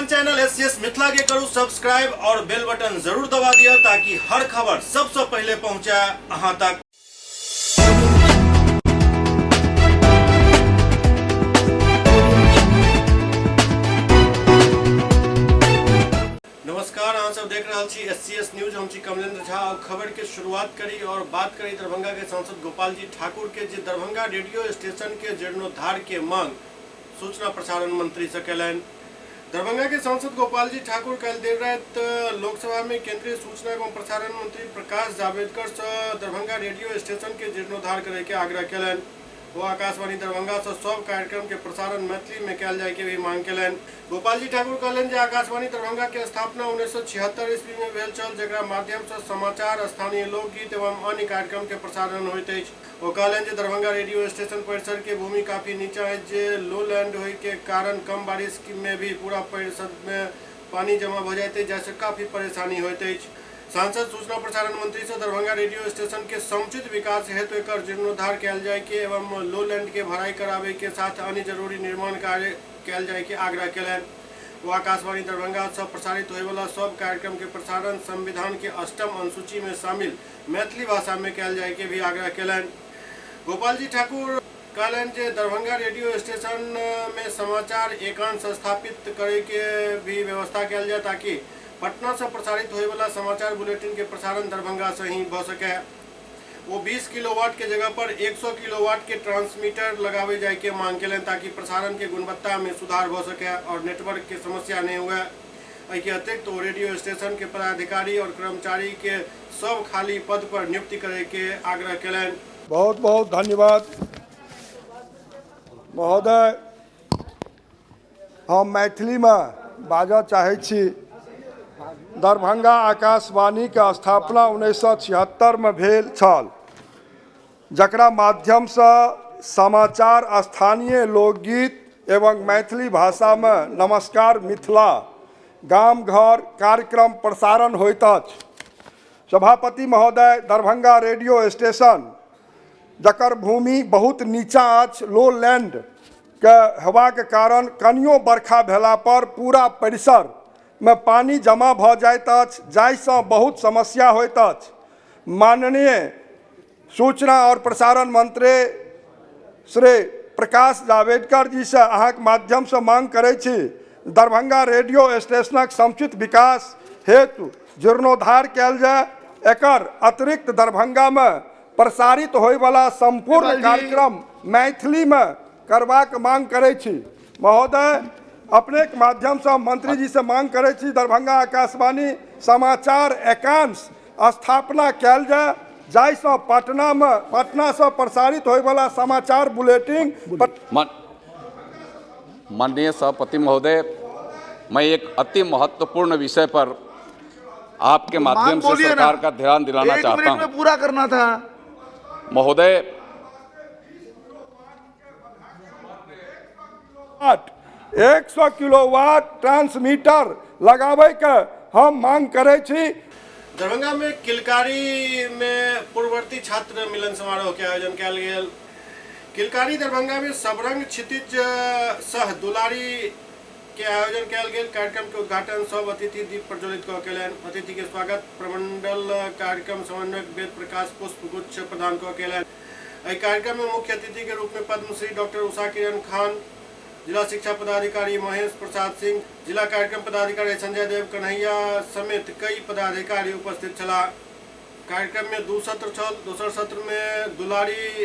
अपन channel SCS Mithila के करू सब्सक्राइब और बेल बटन जरूर दबा दिया ताकि हर खबर सबसे पहले पहुंचे अहां तक। नमस्कार, अहाँ सब देख रहल छी एससीएस न्यूज। हम छी कमलेंद्र झा और खबर के शुरुआत करी और बात करी दरभंगा के सांसद गोपाल जी ठाकुर के, जे दरभंगा रेडियो स्टेशन के जीर्णोद्धार के मांग सूचना प्रसारण मंत्री से कयलनि। दरभंगा के सांसद गोपाल जी ठाकुर काल्हि देर राति लोकसभा में केंद्रीय सूचना एवं प्रसारण मंत्री प्रकाश जावड़ेकर से दरभंगा रेडियो स्टेशन के जीर्णोद्धार करे के आग्रह कयलनि। वो आकाशवाणी दरभंगा से सब कार्यक्रम के प्रसारण मैथिली में कयल जाय के भी मांग कयलनि। गोपाल जी ठाकुर कहलनि जे आकाशवाणी दरभंगा के स्थापना 1976 ईस्वी में भेल छल, जकरा माध्यम से समाचार, स्थानीय लोकगीत एवं अन्य कार्यक्रम के प्रसारण होइत अछि। ओ कहलनि जे दरभंगा रेडियो स्टेशन परिसर के भूमि काफी नीचा अछि, जे लो लैंड होय के कारण कम बारिश में भी पूरा परिसर में पानी जमा भऽ जाइत अछि, जाहिसँ काफी परेशानी होइत अछि। सांसद सूचना प्रसारण मंत्री से दरभंगा रेडियो स्टेशन के समुचित विकास हेतु एकर जीर्णोद्धार कयल जाय के एवं लो लैंड के भराई कराबे के साथ अन्य जरूरी निर्माण कार्य कयल जाय के आग्रह कयलनि। ओ आकाशवाणी दरभंगा से प्रसारित होयवला सब कार्यक्रम के प्रसारण संविधान के अष्टम अनुसूची में शामिल मैथिली भाषा में कयल जाय के भी आग्रह कयलनि। गोपाल जी ठाकुर कहलनि जे दरभंगा रेडियो स्टेशन में समाचार एकांश स्थापित करे के भी व्यवस्था कयल जाय ताकि पटना से प्रसारित होयवला समाचार बुलेटिन के प्रसारण दरभंगा से ही भऽ सके। वो 20 किलोवाट के जगह पर 100 किलोवाट के ट्रांसमीटर लगावे जाय के मांग कयलनि ताकि प्रसारण के गुणवत्ता में सुधार भऽ सके और नेटवर्क के समस्या नहीं हुए। एहिके अतिरिक्त ओ रेडियो स्टेशन के पदाधिकारी और कर्मचारी के सब खाली पद पर नियुक्ति करे के आग्रह कयलनि। बहुत बहुत धन्यवाद महोदय। हम मैथिलीमे बाजऽ चाहै छी। दरभंगा आकाशवाणीके स्थापना 1976 मे भेल छल, जकरा माध्यमसँ समाचार, स्थानीय लोकगीत एवं मैथिली भाषामे नमस्कार मिथिला, गाम घर कार्यक्रम प्रसारण होइत अछि। सभापति महोदय, दरभंगा रेडियो स्टेशन जकर भूमि बहुत नीचा अछि, लो लैंड के हेबाक कारण कनियो बरखा भेला पर पूरा परिसर में पानी जमा भऽ जाइत अछि, जाहिसँ बहुत समस्या होइत अछि। माननीय सूचना और प्रसारण मंत्री श्री प्रकाश जावड़ेकर जी से अहाँके माध्यमसँ मांग करै छी, दरभंगा रेडियो स्टेशनक समुचित विकास हेतु जीर्णोद्धार कयल जाय। एकर अतिरिक्त दरभंगामे प्रसारित होयवला सम्पूर्ण कार्यक्रम मैथिलीमे करबाक मांग करै छी। महोदय, अपनेके माध्यमसँ मंत्री जी से मांग करै छी, दरभंगा आकाशवाणी समाचार एकांश स्थापना कयल जाय, जाहिसँ पटनासँ प्रसारित होयवला समाचार बुलेटिन। माननीय सभापति महोदय, मैं एक अति महत्वपूर्ण विषय पर आपके माध्यम से सरकार का ध्यान दिलाना चाहता हूं। पूरा करना था महोदय। 100 किलोवाट ट्रांसमीटर लगाबै के हम मांग करै छी। दरभंगा में किलकारी में पूर्ववर्ती छात्र मिलन समारोह के आयोजन कयल गेल। किलकारी दरभंगा में सबरंग क्षितिज सह दुलारी के आयोजन कयल गेल। कार्यक्रम के उद्घाटन सब अतिथि दीप प्रज्वलित कऽ केलनि। अतिथि के स्वागत प्रमंडल कार्यक्रम समन्वयक वेद प्रकाश पुष्प गुच्छ प्रदान कऽ केलनि। एहि कार्यक्रम में मुख्य अतिथि के रूप में पद्मश्री डॉक्टर उषा किरण खान, जिला शिक्षा पदाधिकारी महेश प्रसाद सिंह, जिला कार्यक्रम पदाधिकारी संजय देव कन्हैया समेत कई पदाधिकारी उपस्थित छलाह। कार्यक्रम में दू सत्र छल। दोसर सत्र में दुलारी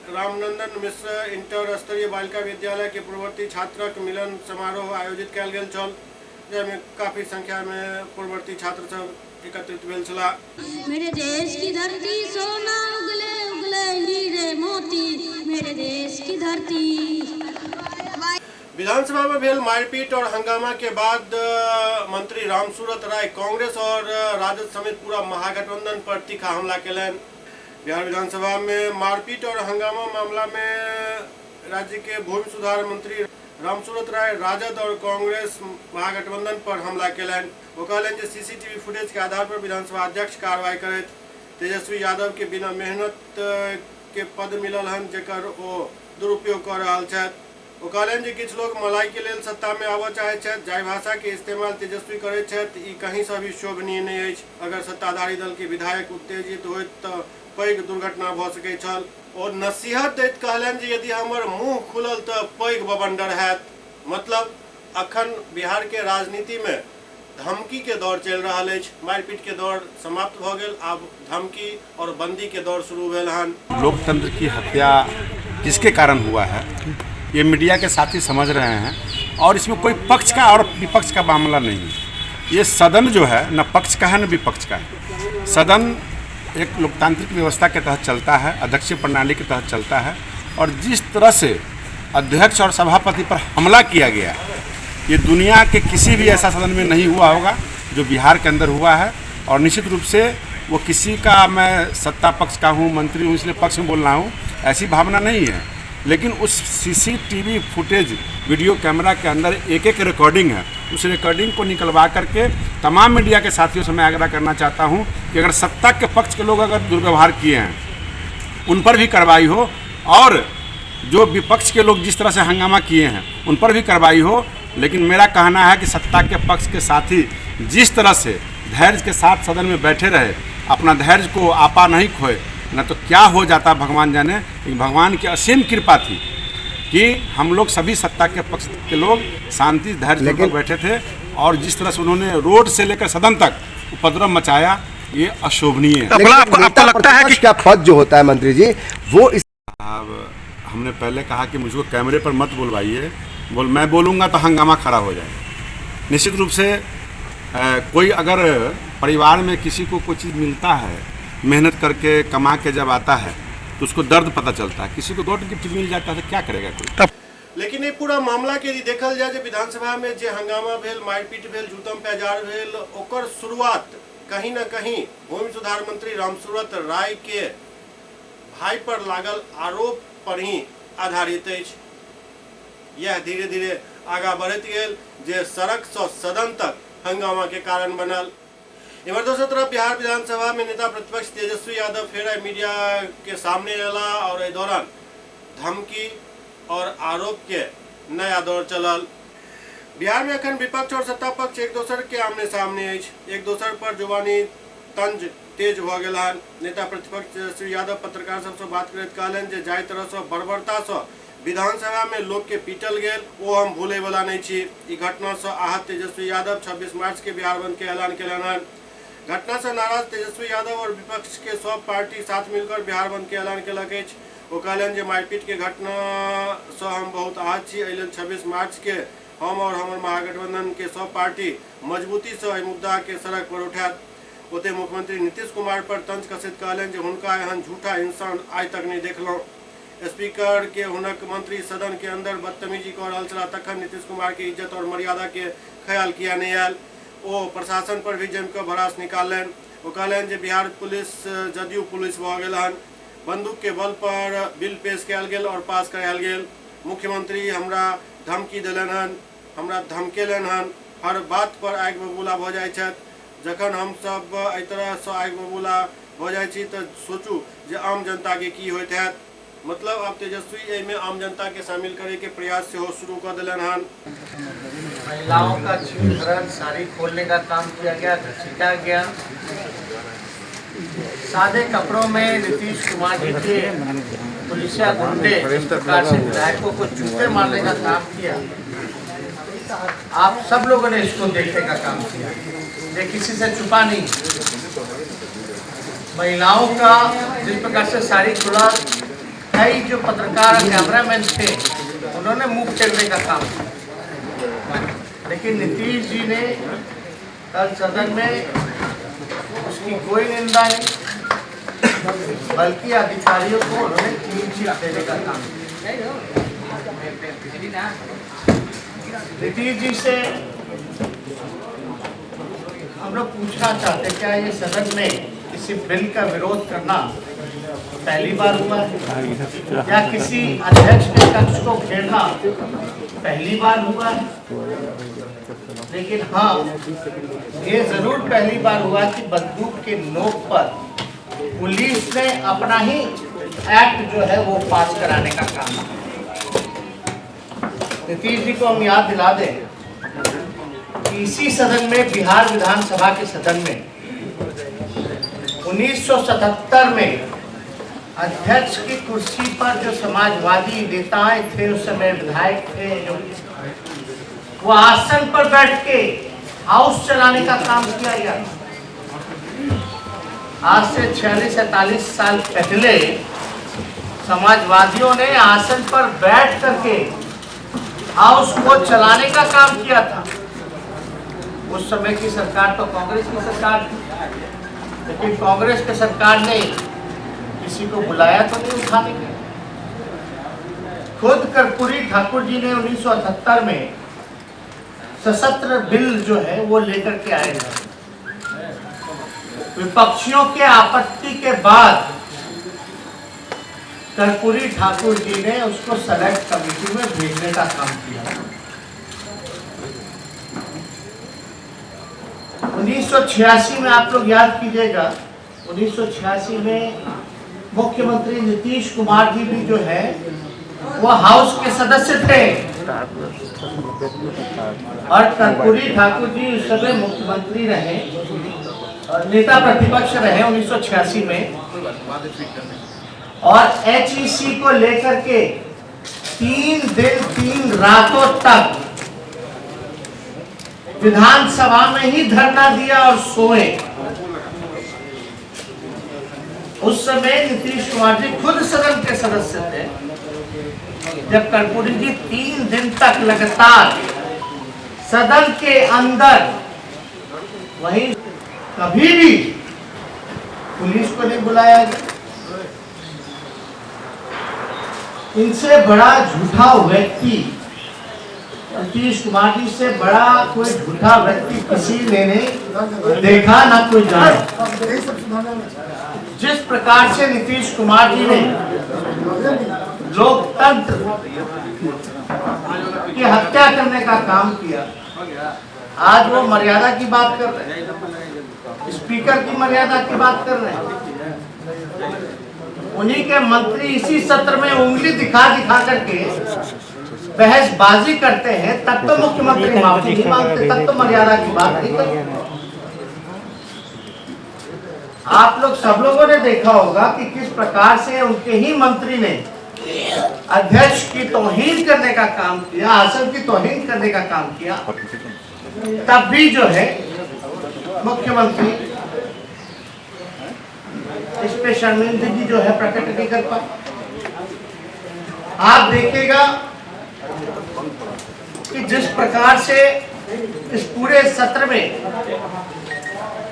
रामनंदन मिश्र इंटर स्तरीय बालिका विद्यालय के पूर्ववर्ती छात्रक मिलन समारोह आयोजित कयल गेल छल, जाहिमे काफी संख्या में पूर्ववर्ती छात्र सब एकत्रित भेल छलाह। मेरे देश की धरती सोना उगले उगले हीरे मोती, मेरे देश की धरती। विधानसभा में भेल मारपीट और हंगामा के बाद मंत्री रामसूरत राय कांग्रेस और राजद समेत पूरा महागठबंधन पर तीखा हमला केलनि। बिहार विधानसभा में मारपीट और हंगामा मामला में राज्य के भूमि सुधार मंत्री रामसूरत राय राजद और कांग्रेस महागठबंधन पर हमला केलनि। वो कहलनि जे सीसीटीवी फुटेज के आधार पर विधानसभा अध्यक्ष कार्रवाई करैत तेजस्वी यादव के बिना मेहनत के पद मिलल हन, जेकर ओ दुरुपयोग कऽ रहल छथि। ओ कहलनि जे किछु लोक मलाई के लेल सत्ता में आबऽ चाहैत छथि। जाहि भाषा के इस्तेमाल तेजस्वी करैत छथि ई कहीं से भी शोभनीय नहि अछि। अगर सत्ताधारी दल के विधायक उत्तेजित होइत तऽ पैघ दुर्घटना भऽ सकैत छल। ओ नसीहत दैत कहलनि जे यदि हमर मुंह खुलल तऽ पैघ बवंडर हैत। मतलब अखन बिहार के राजनीति में धमकी के दौर चलि रहल अछि। मारिपीट के दौर समाप्त भऽ गेल, आब धमकी और बंदी के दौर शुरू भेल हन। लोकतंत्र की हत्या किसके कारण हुआ है ये मीडिया के साथी समझ रहे हैं और इसमें कोई पक्ष का और विपक्ष का मामला नहीं है। ये सदन जो है न पक्ष का है न विपक्ष का है। सदन एक लोकतांत्रिक व्यवस्था के तहत चलता है, अध्यक्षीय प्रणाली के तहत चलता है और जिस तरह से अध्यक्ष और सभापति पर हमला किया गया ये दुनिया के किसी भी ऐसा सदन में नहीं हुआ होगा जो बिहार के अंदर हुआ है। और निश्चित रूप से वो किसी का, मैं सत्ता पक्ष का हूँ, मंत्री हूँ, इसलिए पक्ष में बोल रहा हूँ, ऐसी भावना नहीं है। लेकिन उस सीसीटीवी फुटेज वीडियो कैमरा के अंदर एक एक रिकॉर्डिंग है, उस रिकॉर्डिंग को निकलवा करके तमाम मीडिया के साथियों से मैं आग्रह करना चाहता हूँ कि अगर सत्ता के पक्ष के लोग अगर दुर्व्यवहार किए हैं उन पर भी कार्रवाई हो और जो विपक्ष के लोग जिस तरह से हंगामा किए हैं उन पर भी कार्रवाई हो। लेकिन मेरा कहना है कि सत्ता के पक्ष के साथी जिस तरह से धैर्य के साथ सदन में बैठे रहे, अपना धैर्य को आपा नहीं खोए, न तो क्या हो जाता भगवान जाने। लेकिन भगवान की असीम कृपा थी कि हम लोग सभी सत्ता के पक्ष के लोग शांति धैर्य लेकर बैठे थे और जिस तरह से उन्होंने रोड से लेकर सदन तक उपद्रव मचाया ये अशोभनीय है। आपको लगता है कि क्या पद जो होता है मंत्री जी वो अब हमने पहले कहा कि मुझको कैमरे पर मत बुलवाइए, बोल मैं बोलूँगा तो हंगामा खड़ा हो जाएगा। निश्चित रूप से कोई अगर परिवार में किसी को कोई चीज़ मिलता है, मेहनत करके कमा के जब आता है तो उसको दर्द पता चलता है। किसी को गॉड गिफ्ट मिल जाता है तो क्या करेगा कोई। लेकिन ये पूरा मामला के यदि देखल जाए जे विधानसभा में जे हंगामा भेल, मारपीट भेल, जूतम पैजार भेल, ओकर शुरुआत कहीं न कहीं भूमि सुधार मंत्री रामसूरत राय के भाई पर लागल आरोप पर ही आधारित अछि। यह धीरे धीरे आगा बढ़ैत गेल जे सड़क से सदन तक हंगामा के कारण बनल। इम्हर दोसर तरफ बिहार विधानसभा में नेता प्रतिपक्ष तेजस्वी यादव फेर मीडिया के सामने अयला और एहि दौरान धमकी और आरोप के नया दौर चलल। बिहार में अखन विपक्ष और सत्ता पक्ष एक दोसर के आमने सामने अछि। एक दोसर पर जुबानी तंज तेज भऽ गेल हन। नेता प्रतिपक्ष तेजस्वी यादव पत्रकार सबसँ बात करैत कहलनि जे जाहि तरहसँ बर्बरतासँ विधानसभा में लोग के पीटल गेल ओ हम भूले वाला नहीं छी। ई घटना से आहत तेजस्वी यादव 26 मार्च के बिहार बंद के ऐलान केलनि हन। घटना से नाराज तेजस्वी यादव और विपक्ष के सब पार्टी साथ मिलकर बिहार बंद के ऐलान केलक अछि। ओ कहलनि जे मारपीट के घटना से हम बहुत आहत छी, एहि लेल 26 मार्च के हम और हमर महागठबंधन के सब पार्टी मजबूती से एहि मुद्दा के सड़क पर उठायत। ओते मुख्यमंत्री नीतीश कुमार पर तंज कसैत कहलनि जे हुनका एहन झूठा इंसान आइ तक नहीं देखलहुँ। स्पीकर के हुनक मंत्री सदन के अंदर बदतमीजी कऽ रहल छलाह तखन नीतीश कुमार के इज्जत और मर्यादा के ख्याल किया नहीं आयल। ओ प्रशासन पर भी जमि कऽ भड़ास निकाललनि। ओ कहलनि जे बिहार पुलिस जदयू पुलिस भऽ गेल हन। बंदूक के बल पर बिल पेश कयल गेल और पास करायल गेल। मुख्यमंत्री हमरा धमकी देलनि हन, हमरा धमकेलनि हन, हर बात पर आगि बबूला भऽ जाइ छथि। जखन हम सब एहि तरहसँ आगि बबूला भऽ जाइ छी तऽ सोचू जे आम जनता के की होइत हैत। मतलब आब तेजस्वी एहिमे आम जनता के शामिल करे के प्रयास सेहो शुरू कऽ देलनि हन। महिलाओं का चीरहरण, साड़ी खोलने का काम किया गया, घसीटा गया। सादे कपड़ों में नीतीश कुमार जी के पुलिसिया गुंडे जिस प्रकार से विधायकों को जूते मारने का काम किया, आप सब लोगों ने इसको देखने का काम किया, ये किसी से छुपा नहीं। महिलाओं का जिस प्रकार से साड़ी खुला, कई जो पत्रकार और कैमरामैन थे उन्होंने मुंह फेरने का काम किया, लेकिन नीतीश जी ने कल सदन में उसकी कोई निंदा नहीं, बल्कि अधिकारियों को उन्होंने क्लीन चिट देने का काम किया। नीतीश जी से हम लोग पूछना चाहते हैं, क्या ये सदन में किसी बिल का विरोध करना पहली बार हुआ है या किसी अध्यक्ष के कक्ष को घेरना पहली बार हुआ है? लेकिन हाँ, ये जरूर पहली बार हुआ कि बंदूक के नोक पर पुलिस ने अपना ही एक्ट जो है वो पास कराने का काम किया। नीतीश जी को हम याद दिला दें कि इसी सदन में, बिहार विधानसभा के सदन में 1977 में अध्यक्ष की कुर्सी पर जो समाजवादी नेताएं थे, उस समय विधायक थे, जो वो आसन पर बैठ के हाउस चलाने का काम किया गया। आज से 46-47 साल पहले समाजवादियों ने आसन पर बैठ करके हाउस को चलाने का काम किया था। उस समय की सरकार तो कांग्रेस की सरकार थी, लेकिन कांग्रेस की सरकार ने किसी को बुलाया तो नहीं उठाने के। खुद कर्पूरी ठाकुर जी ने 1978 में सशस्त्र बिल जो है वो लेकर के आए थे। विपक्षियों के आपत्ति के बाद कर्पूरी ठाकुर जी ने उसको सेलेक्ट कमेटी में भेजने का काम किया। 1986 में आप लोग याद कीजिएगा, 1986 में मुख्यमंत्री नीतीश कुमार जी भी जो है वो हाउस के सदस्य थे और कर्पूरी ठाकुर जी उस समय मुख्यमंत्री रहे और नेता प्रतिपक्ष रहे 1986 में। और एचईसी को लेकर के 3 दिन 3 रातों तक विधानसभा में ही धरना दिया और सोए। उस समय नीतीश कुमार जी खुद सदन के सदस्य थे, जब कर्पूरी जी 3 दिन तक लगातार सदन के अंदर, वहीं कभी भी पुलिस को नहीं बुलाया गया। इनसे बड़ा झूठा व्यक्ति, नीतीश कुमार जी से बड़ा कोई झूठा व्यक्ति किसी ने नहीं देखा, ना कोई जाना। जिस प्रकार से नीतीश कुमार जी ने लोकतंत्र की हत्या करने का काम किया, आज वो मर्यादा की बात कर रहे हैं, स्पीकर की मर्यादा की बात कर रहे हैं। उन्हीं के मंत्री इसी सत्र में उंगली दिखा दिखा करके बहसबाजी करते हैं, तब तो मुख्यमंत्री माफी नहीं मांगते, तब तो मर्यादा की बात नहीं करते। आप लोग सब लोगों ने देखा होगा कि किस प्रकार से उनके ही मंत्री ने अध्यक्ष की तौहीन करने का काम किया, आसन की तौहीन करने का काम किया, तब भी जो है मुख्यमंत्री इस पे शर्मिंदगी जो है प्रकट नहीं कर पाए। आप देखिएगा कि जिस प्रकार से इस पूरे सत्र में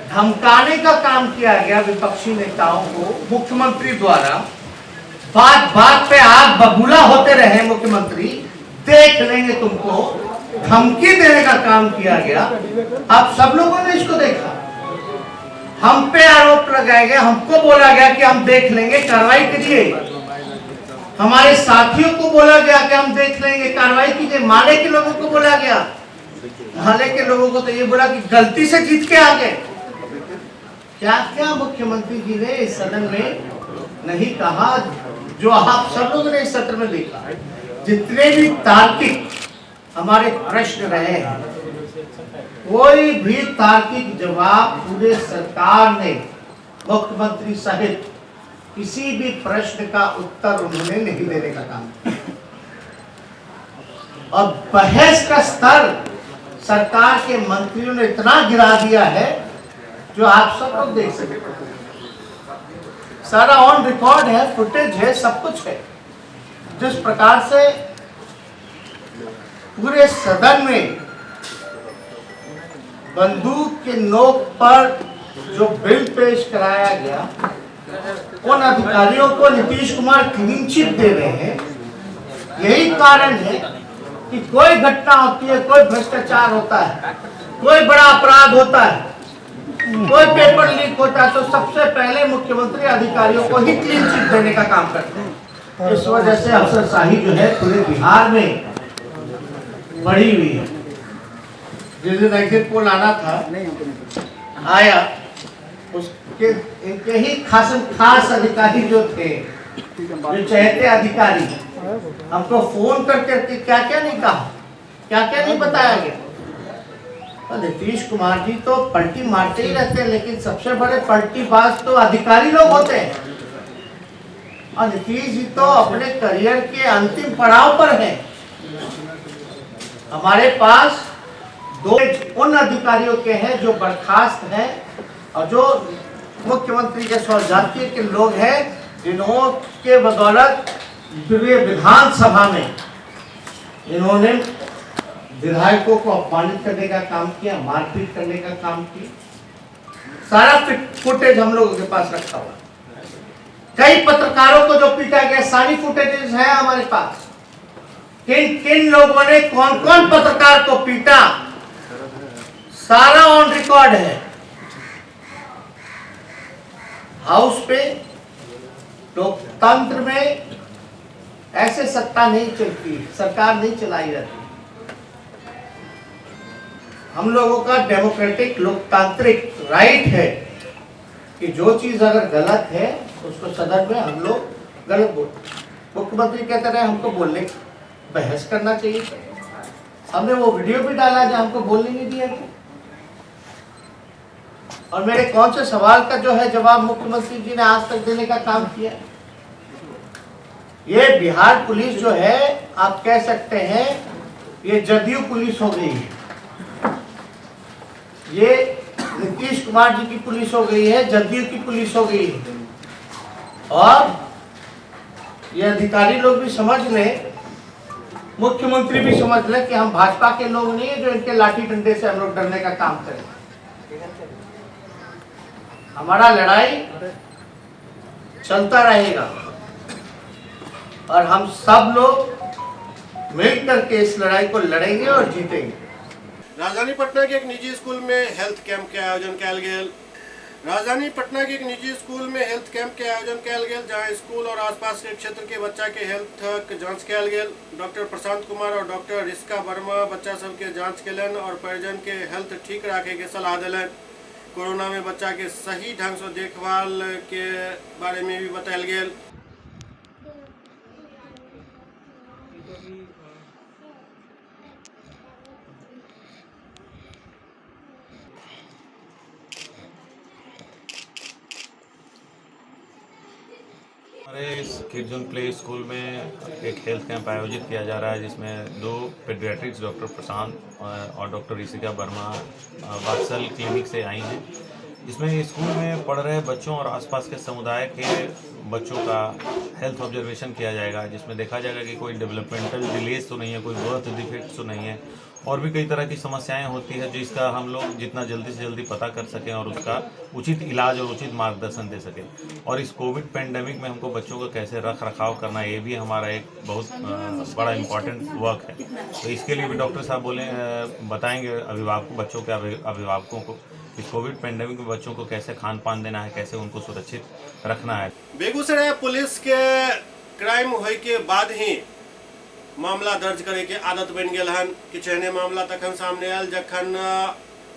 धमकाने का काम किया गया विपक्षी नेताओं को मुख्यमंत्री द्वारा, बात बात पे आग बबूला होते रहे मुख्यमंत्री, देख लेंगे तुमको, धमकी देने का काम किया गया। आप सब लोगों ने इसको देखा, हम पे आरोप लगाए गए, हमको बोला गया कि हम देख लेंगे, कार्रवाई करिए। हमारे साथियों को बोला गया कि हम देख लेंगे, कार्रवाई कीजिए। माले के लोगों को बोला गया, माले के लोगों को तो ये बोला कि गलती से जीत के आ गए। क्या क्या मुख्यमंत्री जी ने इस सदन में नहीं कहा, जो आप सब लोगों ने इस सत्र में देखा। जितने भी तार्किक हमारे प्रश्न रहे हैं, कोई भी तार्किक जवाब पूरे सरकार ने मुख्यमंत्री सहित किसी भी प्रश्न का उत्तर उन्होंने नहीं देने का काम किया। और बहस का स्तर सरकार के मंत्रियों ने इतना गिरा दिया है जो आप सब लोग देख सकते हैं। सारा ऑन रिकॉर्ड है, फुटेज है, सब कुछ है। जिस प्रकार से पूरे सदन में बंदूक के नोक पर जो बिल पेश कराया गया, उन अधिकारियों को नीतीश कुमार क्लीन चिट दे रहे हैं। यही कारण है कि कोई घटना होती है, कोई भ्रष्टाचार होता है, कोई बड़ा अपराध होता है, कोई पेपर लीक होता है, तो सबसे पहले मुख्यमंत्री अधिकारियों को ही क्लीन चिट देने का काम करते हैं। इस वजह से अफसरशाही जो है पूरे बिहार में बढ़ी हुई है। जिस दिन एग्जिट पोल आना था, आया, उसके इनके ही खास खास अधिकारी जो थे, जो चहेते अधिकारी, हमको फोन करके क्या क्या नहीं कहा, क्या क्या नहीं बताया गया। तो नीतीश कुमार जी तो पलटी मारते ही रहते हैं, लेकिन सबसे बड़े पलटीबाज तो अधिकारी लोग होते हैं। और नीतीश जी तो अपने करियर के अंतिम पड़ाव पर हैं। हमारे पास दो उन अधिकारियों के हैं जो बर्खास्त हैं और जो मुख्यमंत्री के स्वजातीय के लोग हैं, जिन्हों के बदौलत विधानसभा में इन्होंने विधायकों को अपमानित करने का काम किया, मारपीट करने का काम किया। सारा फुटेज हम लोगों के पास रखा हुआ। कई पत्रकारों को जो पीटा गया, सारी फुटेजेस है हमारे पास। किन किन लोगों ने कौन कौन पत्रकार को पीटा, सारा ऑन रिकॉर्ड है। हाउस पे लोकतंत्र में ऐसे सत्ता नहीं चलती, सरकार नहीं चलाई जाती। हम लोगों का डेमोक्रेटिक लोकतांत्रिक राइट है कि जो चीज अगर गलत है उसको सदन में हम लोग गलत बोलते। मुख्यमंत्री कहते रहे हमको बोलने बहस करना चाहिए। हमने वो वीडियो भी डाला जहाँ हमको बोलने नहीं दिया गया। और मेरे कौन से सवाल का जो है जवाब मुख्यमंत्री जी ने आज तक देने का काम किया। ये बिहार पुलिस जो है, आप कह सकते हैं ये जदयू पुलिस हो गई है, ये नीतीश कुमार जी की पुलिस हो गई है, जदयू की पुलिस हो गई है। और ये अधिकारी लोग भी समझ लें, मुख्यमंत्री भी समझ लें कि हम भाजपा के लोग नहीं है जो इनके लाठी डंडे से हम लोग डरने का काम करें। हमारा लड़ाई चलता रहेगा और हम सब लोग मिल करके इस लड़ाई को लड़ेंगे और जीतेंगे। राजधानी पटना के एक निजी स्कूल में हेल्थ कैंप के आयोजन कयल गेल। राजधानी पटना के एक निजी स्कूल में हेल्थ कैंप के आयोजन कयल गेल, जहां स्कूल और आसपास के क्षेत्र के बच्चा के हेल्थ के जांच कयल गेल। डॉक्टर प्रशांत कुमार और डॉक्टर रिस्का वर्मा बच्चा सबके जांच केलनि और परिजन के हेल्थ ठीक राखे के सलाह देलनि। कोरोना में बच्चा के सही ढंग से देखभाल के बारे में भी बतायल गेल। हमारे इस किडजोन प्ले स्कूल में एक हेल्थ कैंप आयोजित किया जा रहा है, जिसमें दो पेडियाट्रिक्स डॉक्टर प्रशांत और डॉक्टर ऋषिका वर्मा वात्सल क्लिनिक से आई हैं। इसमें स्कूल में पढ़ रहे बच्चों और आसपास के समुदाय के बच्चों का हेल्थ ऑब्जर्वेशन किया जाएगा, जिसमें देखा जाएगा कि कोई डेवलपमेंटल डिलेज तो नहीं है, कोई बर्थ डिफेक्ट तो नहीं है, और भी कई तरह की समस्याएं होती है जिसका हम लोग जितना जल्दी से जल्दी पता कर सकें और उसका उचित इलाज और उचित मार्गदर्शन दे सकें। और इस कोविड पेंडेमिक में हमको बच्चों का कैसे रख रखाव करना, ये भी हमारा एक बहुत बड़ा इम्पॉर्टेंट वर्क है। तो इसके लिए भी डॉक्टर साहब बोले बताएंगे अभिभावकों, बच्चों के अभिभावकों को इस कोविड पेंडेमिक में बच्चों को कैसे खान पान देना है, कैसे उनको सुरक्षित रखना है। बेगूसराय पुलिस के क्राइम होय के बाद ही मामला दर्ज करे के आदत बन गेल हन। किछु एहने मामला तखन सामने आयल जखन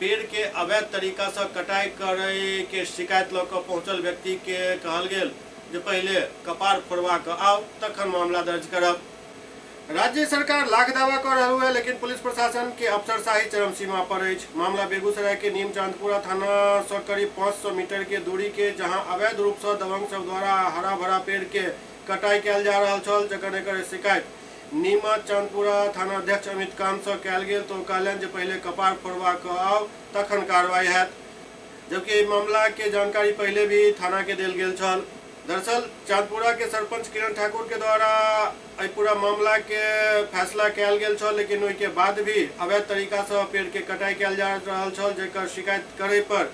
पेड़ के अवैध तरीका से कटाई करे के शिकायत लऽ कऽ पहुंचल व्यक्ति के कहल गेल जे पहले कपार फोड़वा के आउ तखन मामला दर्ज करब। राज्य सरकार लाख दावा कर रहा है, लेकिन पुलिस प्रशासन के अफसरशाही चरम सीमा पर अछि। मामला बेगूसराय के नीम चांदपुरा थाना से करीब 500 मीटर के दूरी के, जहां अवैध रूप से दबंग सब द्वारा हरा भरा पेड़ के कटाई कयल जा रहा छल, जकर एकर शिकायत नीमा चांदपुरा थाना अध्यक्ष अमित कांत से कयल गेल तो कहलनि जे पहले कपार फोड़वा के आउ तखन कार्रवाई हैत, जबकि एहि मामला के जानकारी पहले भी थाना के देल गेल छल। दरअसल चांदपुरा के सरपंच किरण ठाकुर के द्वारा एहि पूरा मामला के फैसला कयल गेल छल, लेकिन ओहि के बाद भी अवैध तरीका से पेड़ के कटाई कयल जा रहल छल, जेकर शिकायत करे पर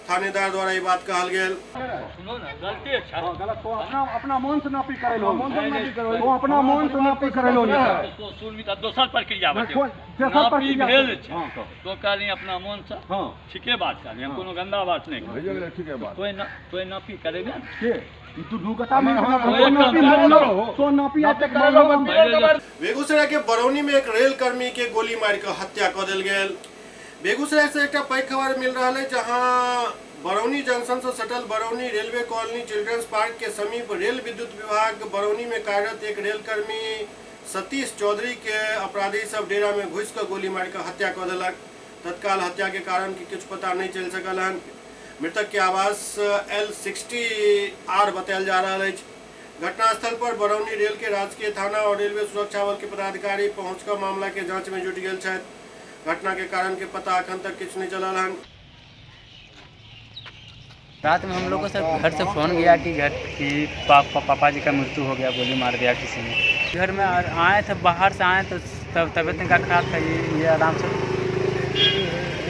थानेदार द्वारा ये बात कहल गेल। सुनो ना, गलती अच्छा गलत तो अपना अपना मन से नापी करे लो, तो अपना मन से नापी करे लो, तो सुन भी दोसर प्रक्रिया बते दोसर प्रक्रिया भेल छै तो कहली अपना मन से। हां ठीके बात कहली, हम कोनो गंदा बात नहीं कहली, ठीके बात। तोय ना तोय नापी करेगा के तू दुगता में नापी लो तो नापी आते करे लो। बेगूसराय के बरौनी में एक रेल कर्मी के गोली मार के हत्या क देल गेल। बेगूसराय से एक पैघ खबर मिल रहा है, जहां बरौनी जंक्शन से सटल Barauni railway colony children's park के समीप रेल विद्युत विभाग बरौनी में कार्यरत एक रेलकर्मी सतीश चौधरी के अपराधी सब डेरा में घुस कर गोली मारकर हत्या कर दिलक। तत्काल हत्या के कारण की किछु पता नहीं चल सकल हन। मृतक के आवास L60R बतायल जा रहा है। घटनास्थल पर बरौनी रेल के राजकीय थाना और रेलवे सुरक्षा बल के पदाधिकारी पहुंचकर मामला के जांच में जुट गए छथि। घटना के कारण के पता अखन तक किछु नहीं चलल हन। रात में हम लोग को सर घर से फोन गया कि घर की पापा जी का मृत्यु हो गया, गोली मार दिया किसी ने। घर में आए थे, बाहर से आए तो तब तबीयत इनका खराब था, ये आराम से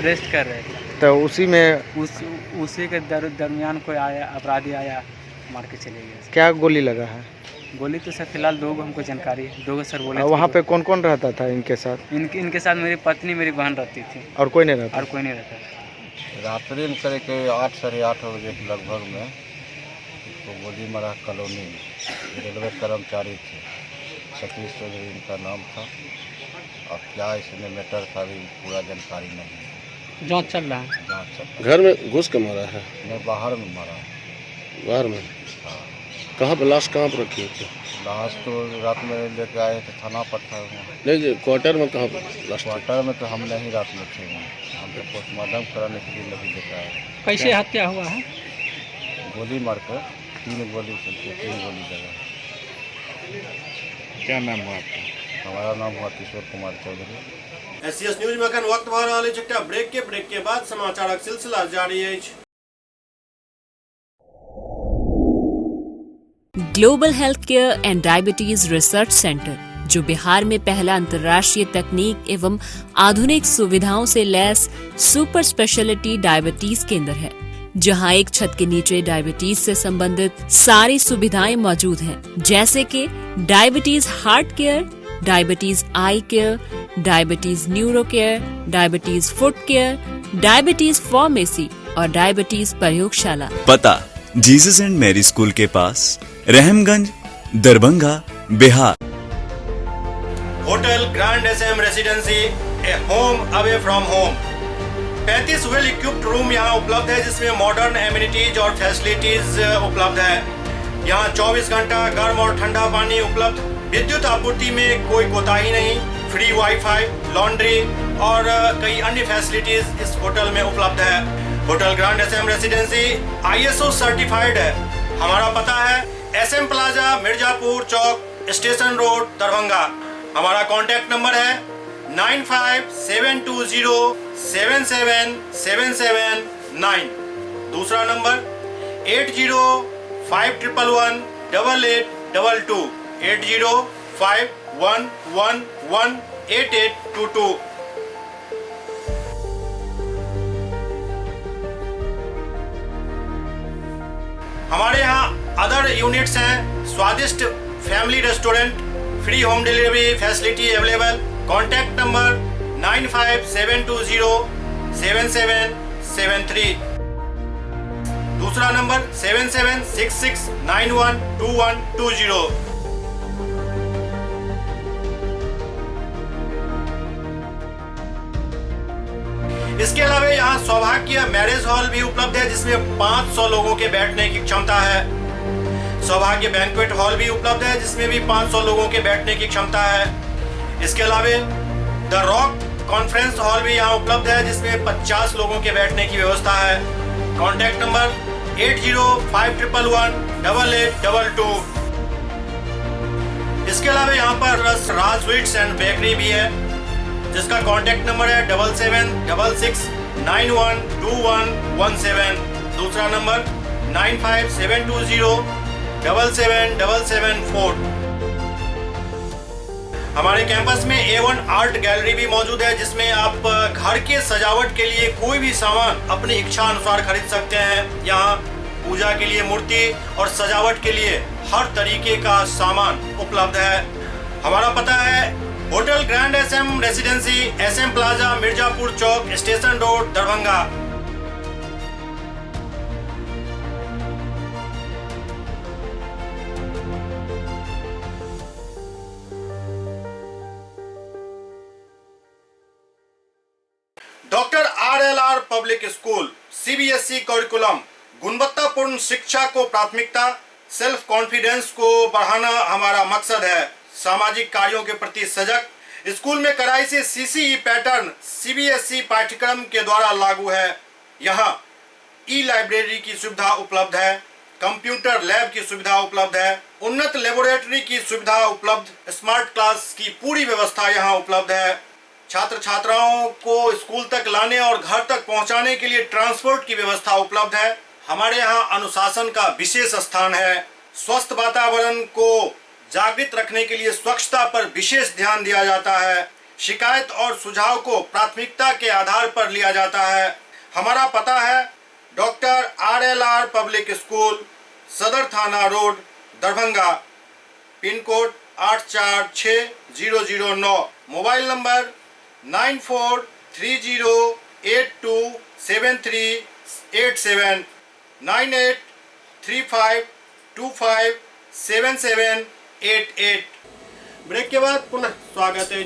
रेस्ट कर रहे थे। तो उसी में उसी के दरमियान कोई आया, अपराधी आया, मार के चले गया। क्या गोली लगा है? गोली तो सर फिलहाल दो हमको जानकारी है, दो सर बोले। वहाँ पे कौन कौन रहता था इनके साथ? इनके साथ मेरी पत्नी, मेरी बहन रहती थी। और कोई नहीं रहता? और कोई नहीं रहता। रात्रि में करीब के 8 साढ़े 8 बजे के लगभग में इसको गोली मारा। कॉलोनी रेलवे कर्मचारी थे, सतीश चौधरी इनका नाम था। अब क्या इसमें मैटर था अभी पूरा जानकारी नहीं है। जाँच चल रहा है। जाँच चल रहा है। घर में घुस के मारा है? नहीं, बाहर में मारा है। बाहर में? हाँ। कहाँ पर लाश कहाँ पर रखी थी? लाश तो रात में लेके आए थे, थाना पर था। नहीं जी, क्वार्टर में कहाँ पर लाश? क्वार्टर में तो हम नहीं रात में थे, हम तो पोस्टमार्टम कराने के लिए लगी लेकर आए। कैसे हत्या हुआ है? गोली मारकर, 3 गोली चलती, 3 गोली लगा। क्या नाम हुआ आपका? हमारा नाम हुआ किशोर कुमार चौधरी। एससीएस न्यूज में अखन वक्त भऽ रहल अछि एकटा ब्रेक के बाद समाचारक सिलसिला जारी अछि। Global health care and diabetes research centre, जो बिहार में पहला अंतर्राष्ट्रीय तकनीक एवं आधुनिक सुविधाओं से लैस सुपर स्पेशलिटी डायबिटीज केंद्र है, जहां एक छत के नीचे डायबिटीज से संबंधित सारी सुविधाएं मौजूद हैं, जैसे कि diabetes heart care, diabetes eye care, diabetes neuro care, diabetes foot care, diabetes pharmacy और डायबिटीज प्रयोगशाला। पता जीसस एंड मैरी स्कूल के पास, Rahamganj, Darbhanga, Bihar. Hotel grand SM residency, a home away from home. 35 well equipped room यहाँ उपलब्ध है, जिसमें modern amenities और facilities उपलब्ध है। यहाँ 24 घंटा गर्म और ठंडा पानी उपलब्ध, विद्युत आपूर्ति में कोई कोताही नहीं, फ्री वाईफाई, लॉन्ड्री और कई अन्य फैसिलिटीज इस होटल में उपलब्ध है। Hotel grand SM residency ISO certified है। हमारा पता है SM plaza, Mirzapur Chowk, station road, Darbhanga. हमारा कॉन्टैक्ट नंबर है 957207 7779। दूसरा नंबर 805111 8822, 805111 8822। हमारे यहाँ अदर यूनिट्स हैं, स्वादिष्ट family restaurant, free home delivery facility available. Contact number 95720 7773। दूसरा नंबर 7766912120। इसके अलावा यहाँ सौभाग्य मैरिज हॉल भी उपलब्ध है, जिसमें 500 लोगों के बैठने की क्षमता है। सौभाग्य बैंक्वेट हॉल भी उपलब्ध है, जिसमें भी 500 लोगों के बैठने की क्षमता है। इसके अलावा the rock conference hall भी यहाँ उपलब्ध है, जिसमें 50 लोगों के बैठने की व्यवस्था है। Contact number 805111 8822। इसके अलावा यहाँ पर राज स्वीट्स एंड बेकरी भी है, जिसका कॉन्टैक्ट नंबर है 7766912117। दूसरा नंबर 95720 77774। हमारे कैंपस में A1 art gallery भी मौजूद है, जिसमें आप घर के सजावट के लिए कोई भी सामान अपनी इच्छा अनुसार खरीद सकते हैं। यहाँ पूजा के लिए मूर्ति और सजावट के लिए हर तरीके का सामान उपलब्ध है। हमारा पता है hotel grand SM residency, SM plaza, Mirzapur Chowk, station road, Darbhanga. Doctor Public School, CBSE curriculum, गुणवत्तापूर्ण शिक्षा को प्राथमिकता, सेल्फ कॉन्फिडेंस को बढ़ाना हमारा मकसद है। सामाजिक कार्यों के प्रति सजग, स्कूल में कड़ाई से सीसीई पैटर्न सीबीएसई पाठ्यक्रम के द्वारा लागू है। यहाँ ई लाइब्रेरी की सुविधा उपलब्ध है, कंप्यूटर लैब की सुविधा उपलब्ध है, उन्नत लेबोरेटरी की सुविधा उपलब्ध, स्मार्ट क्लास की पूरी व्यवस्था यहाँ उपलब्ध है। छात्र छात्राओं को स्कूल तक लाने और घर तक पहुँचाने के लिए ट्रांसपोर्ट की व्यवस्था उपलब्ध है। हमारे यहाँ अनुशासन का विशेष स्थान है। स्वस्थ वातावरण को जागृत रखने के लिए स्वच्छता पर विशेष ध्यान दिया जाता है। शिकायत और सुझाव को प्राथमिकता के आधार पर लिया जाता है। हमारा पता है doctor RLR public school, Sadar थाना road, Darbhanga, pin code 846009, mobile number 9430827387, 9835257788। Break के बाद पुनः स्वागत है।